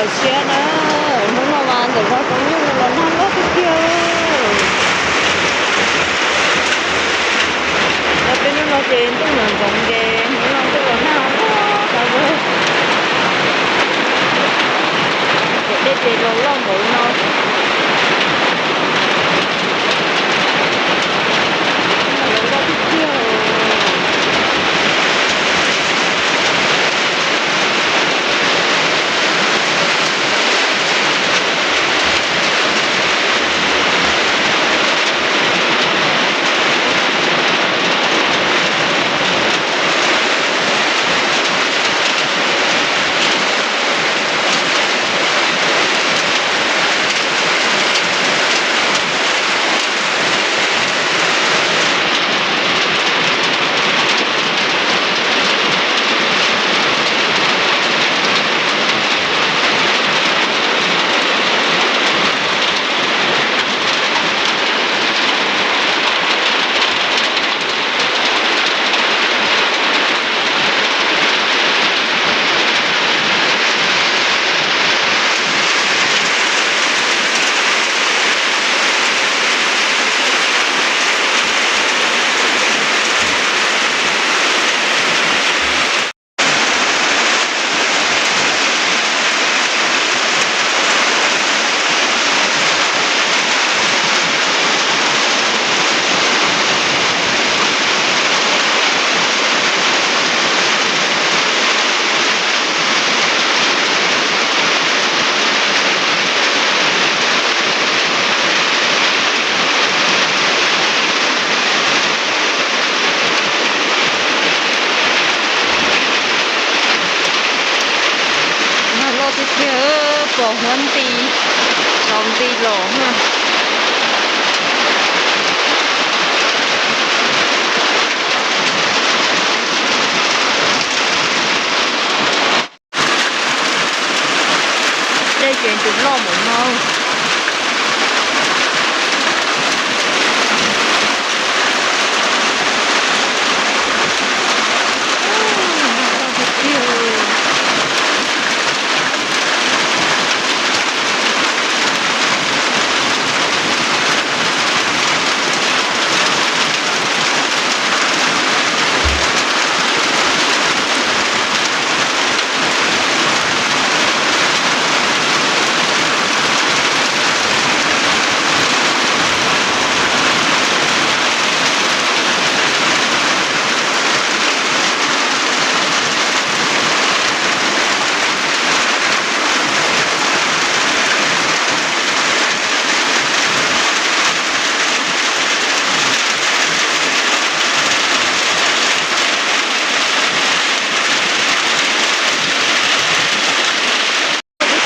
Siab na, hnub no mas ntawm no tsoom nyuj los nag loj tiag tiag. Cov peb hnub no ces ntuj los ntxoov ces hnub no ntuj los nag loj tas zog. Ces dej ces los loj npaum no. Los loj tiag tiag. Nag loj tiag tiag, pom huab nti, los nti los na. Dej ces tsuas loj npaum no.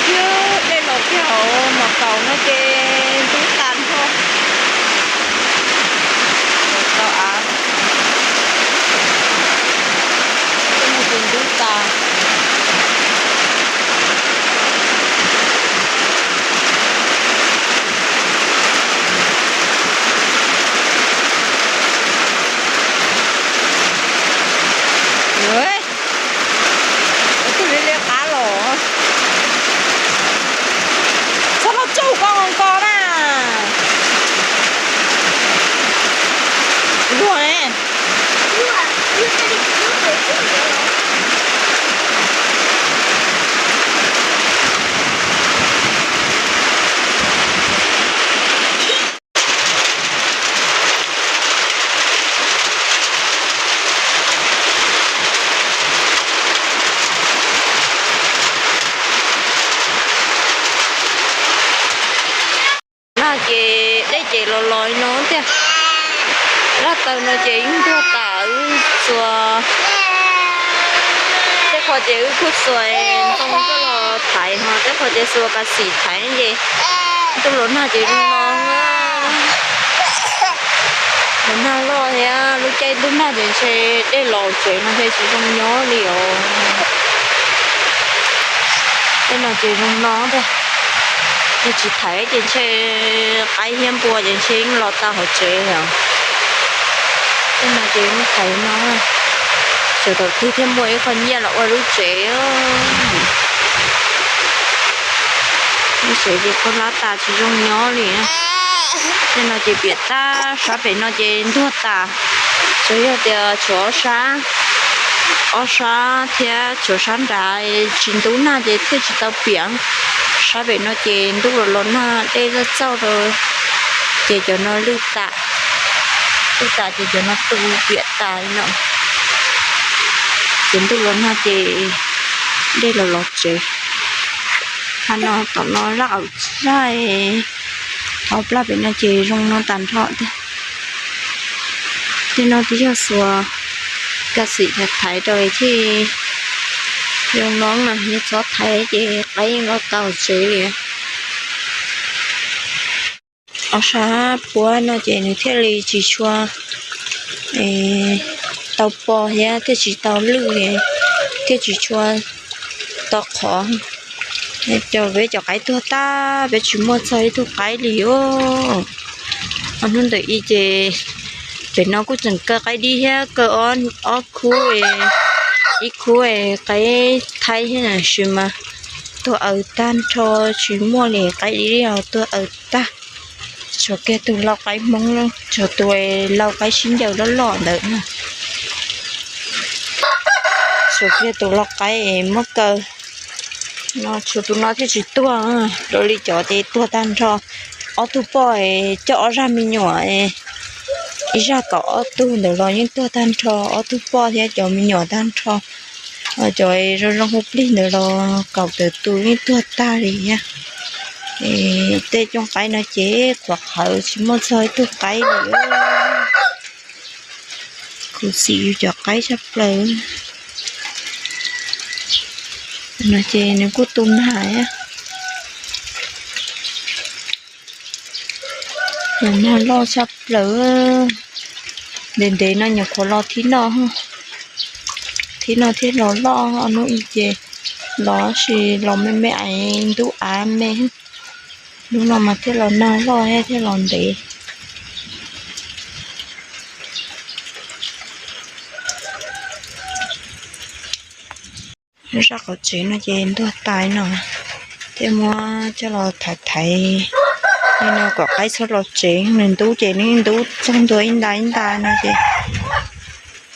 Tiag, dej los kiag hauv mos kaus no ces ntub tas nrho. Mos kaus av, tej no ces ntub tas. Tus li li qab los, txhob los tsuj koj nko na. Luag ne. No ces dej ces los los no tiag. Laj taw no ces yeej ntuag tas, wb xuas, tej qho ces wb kuj xuas ntoo coj los thaiv, ho tej qho ces xuas pas xim thaiv ces ntuj los nag ces zoo no. Los nag loj thiab, lub caij ntuj nag ces ntshe dej los tsev no ntshe tsis zoo nyob li os. Tej no ces zoo no tiag, yog tsis thaiv ces ntshe qaib thiab npua ces ntshe yeej los tag hauv tsev os. Tej no ces yeej thaiv no, sawv daws twg thiaj muaj ib qho nyiaj los ua lub tsev. Ces khaub hlab tas tsis zoo nyob li. Tej no ces piam tag, sab pem no ces ntuag tas. Tsuas yog tias tshuav ob sab, ob sab thiab tshuav sab nrad tsis ntub nag ces thiaj tsis tau piam. Sab pem no ces ntuj los los nag dej txauj txauj rau, ces cov no lwj tas, lwj tas ces cov no tu piam tas li no. Ces ntuj los nag ces dej los los tsev. Qhov no tom no zaj qaum zaj, hauv plaj pem no ces zoo no tag nrho tiag. Tej no twb yog xuas ka xim thaiv rau thiaj zoo no na, yog txhob thaiv ces qaib yeej los tau tsev li. Ob sab puab no ces nws thiaj li tsis tshua tau pos thiab thiaj tsis tau lwj, thiaj tsis tshua tau qhov. Cov peb cov qaib tuag tag, peb tsis muaj txog ib tug qaib li os. Ob hnub ntawm ib ces pem no kuj tseem kaw qaib dib thiab kaw ob khub, ib khub qaib thaib thiab tab sis mas tuag aws tag nrho, tsis muaj li qaib dib li os, tuag aws tag. Tshuav kiag tus lau qaib hmoob, tshuav tus lau qaib sib ncaws loj loj ntawd na. Tshuav kiag tus lau qaib es muab kaw no, tshuav tus no thiaj tsis tuag. Raws li cov ces tuag tag nrho. Ob tug poj coj ob zaj me nyuam, ib zaj kaum ob tug ntawd los yeej tuag tag nrho, ob tug poj thiab cov me nyuam tag nrho. Cov zoo zoo hu plig ntawd los kaum tawm tus yeej tuag tag li thiab. Tej cooj qaib no ces qhuav qhawv tsis muaj txog ib tug qaib li. Khuv xim yus cov qaib tshaj plaws. No ces nws kuj tu nag thiab, los nag loj tshaj plaws. Ntev ntev no nyuam qhuav los thib no, thib no thiab los loj, ob hnub ib ces los sis los me me es ntub av me. Hnub no mas thiaj los nag loj thiab thiaj los ntev. Lub sab qaum tsev no ces ntuag tas no, thiaj muab coj los thaiv thaiv li no kom qaib txhob los tsev. Nws ntub ces nws ntub txog ntua ib nta ib nta no ces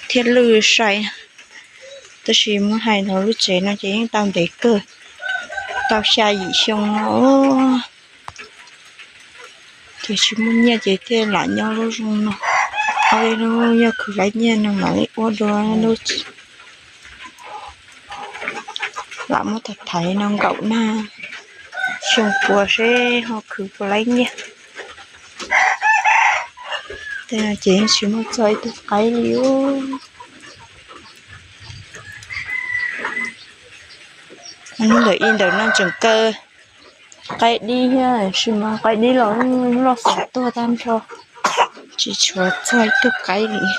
thiaj lwj sai. Tab sis muab hais los lub tsev no ces yeej tau ntev kawg, tau xya yim xyoo no. Ces tsis muaj nyiaj ces thiaj lam nyob lub zoo no. Ob peb hnub yog khwv laib nyiaj no mam li ua dua lub, lam muab thaiv thaiv no nkaum nag xyoo puas seb ho khwv puas laib nyiaj. Tej no ces yeej tsis muaj txog ib tug qaib li. Hnub ntawm ib ntawm no tseem kaw qaib dib thiab, tab sis mas qaib dib los loj xav tuag tag nrho, tsis tshuav txog ib tug qaib li.